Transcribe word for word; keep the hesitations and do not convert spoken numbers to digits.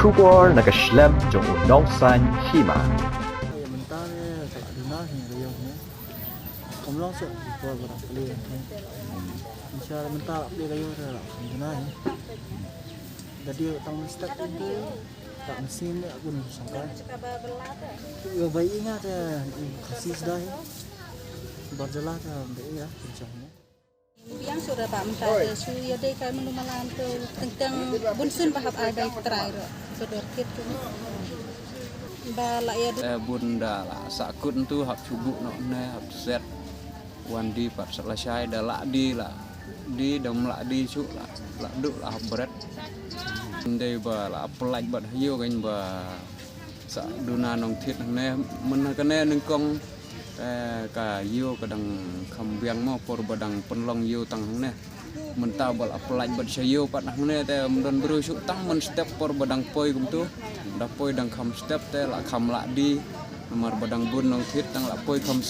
Khubor na ka shlem jong u nongsan hima. Mynta ne ka duna hi ka yong ne. Kam long sa ki por ba pli. Insha Allah mynta pli ka yong ta duna hi. Jadi tang step tu tak mesin ne aku ni sangka. Yo bai ingat ya kasi sudah ya. Berjalan ta bai ya insya Allah. Biang sudah ba mynta te shu ïa dei kai myndu malam tu teng teng bun sun ba hap ai bai trai ro. Sudor kit tu. Ba la ïa dei. Eh, bun da la sakut tu hap shu buh noh ne hap set. Wan di pat sa la shai da la di la. Di dam la di shu la. La du la hap bret. Ndei ba la pelaij bad hayo kan ba sa duna nong thit hangne. Myn ha kane nyngkong, eh, ka ïew ka dang kham biang mo por ba dang pynlong ïew tang hangne. Mynta ba la pelaij bad sha ïew pat hangne te ym don briew shu tang myn step por ba dang poi kumtu. Da poi dang kham step te la kham la di. Namar ba dang bun nong thit tang la poi kham